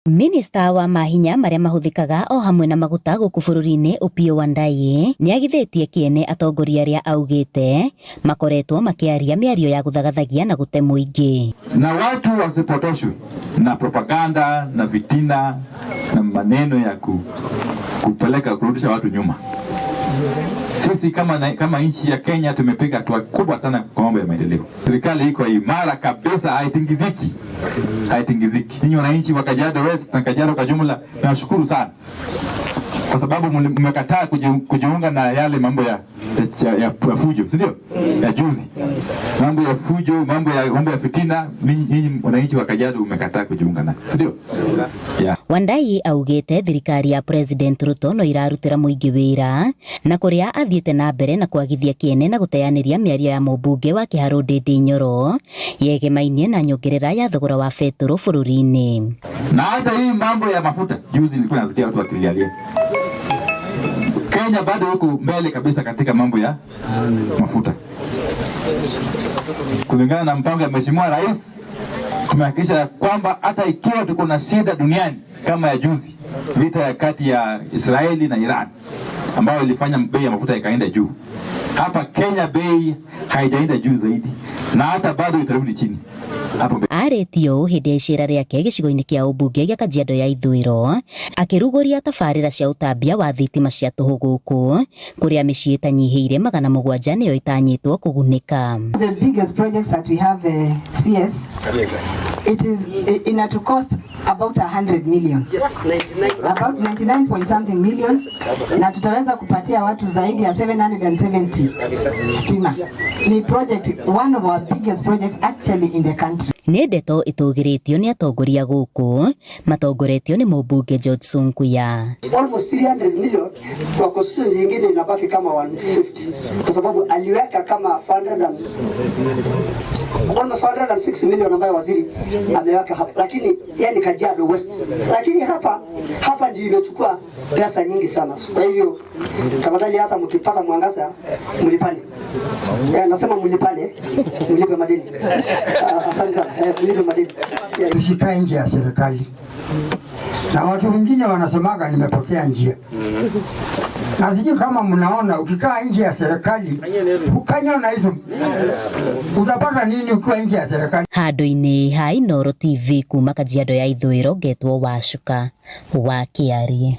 Minista wa mahinya marĩa mahũthĩkaga o hamwe na maguta gũkũ bũrũri-inĩ Opiyo Wandayi nĩagithĩtie kĩene atongoria arĩa augĩte makoretwo makĩaria mĩario ya gũthagathagia na gũte mũingĩ. Na watu wasipotoshwe na propaganda na fitina na maneno ya kupeleka kurudisha watu nyuma. Sisi kama nchi ya Kenya tumepiga hatua kubwa sana kwa mambo ya maendeleo. Serikali iko imara kabisa, haitingiziki, haitingiziki. Ninyi wananchi wa Kajiado West na Kajiado kwa jumla, nawashukuru sana kwa sababu mmekataa kujiunga na yale mambo ya fujo, si ndio? Ya juzi, mambo ya fujo, mambo ya fitina. Ninyi wananchi wa Kajiado mmekataa kujiunga na, si ndio? Yeah. Wandayi augĩte thirikari ya President Ruto no irarutĩra mũingĩ wĩra na kũrĩa athiĩte na mbere na kwagithia kĩene na gũteanĩria mĩario ya mũmbunge wa Kiharũ Ndindi Nyoro yegemainie na nyongerera ya thogora wa betũrũ bũrũri-inĩ. Na hata hii mambo ya mafuta juzi nilikuwa nasikia watu wakilialia. Kenya bado huko mbele kabisa katika mambo ya mafuta. Kulingana na mpango ya Mheshimiwa Rais, tumehakikisha kwamba hata ikiwa tuko na shida duniani kama ya juzi, vita ya kati ya Israeli na Iran ambayo ilifanya bei ya mafuta ikaenda juu, hapa Kenya bei haijaenda juu zaidi na hata bado itarudi chini hapo mbele. Arĩtie ũũ hĩndĩ ya icera rĩake gĩcigo-inĩ kĩa ũmbunge gĩa Kajiado ya ithũĩro akĩrugũria tabarĩra cia ũtambia wa thitima cia tũhũ gũkũ kũrĩa mĩciĩ ĩtanyihĩire 700 nĩyo ĩtanyĩtwo kũgunĩka. The biggest projects that we have, CS, it is in a to cost about 100 million. About 99 point something million, na tutaweza kupatia watu zaidi ya 770 stima. Ni project, one of our biggest projects actually in the country. Nĩ ndeto ĩtũgĩrĩtio nĩ atongoria gũkũ matongoretio nĩ mũmbunge George Sunkuya. Almost 300 million kwa constituency nyingine inabaki kama 150 kwa sababu aliweka kama 400 and, almost 406 million ambayo waziri ameweka hapa, lakini yeye ni Kajiado West, lakini hapa ndio imechukua pesa nyingi sana. Kwa hivyo tafadhali, hata mkipata mwangaza mlipane. Nasema mlipane, mlipe madeni. Asante sana, mlipe madeni. Yeah. Tusikae nje ya serikali, na watu wengine wanasemaga nimepotea njia, na sijui kama mnaona, ukikaa nje ya serikali ukanyona hizo utapata nini ukiwa nje ya serikali? Handũ-inĩ ha Inooro TV kuma Kajiado ya ithũĩro ngetwo Wacuka wa Kĩarie.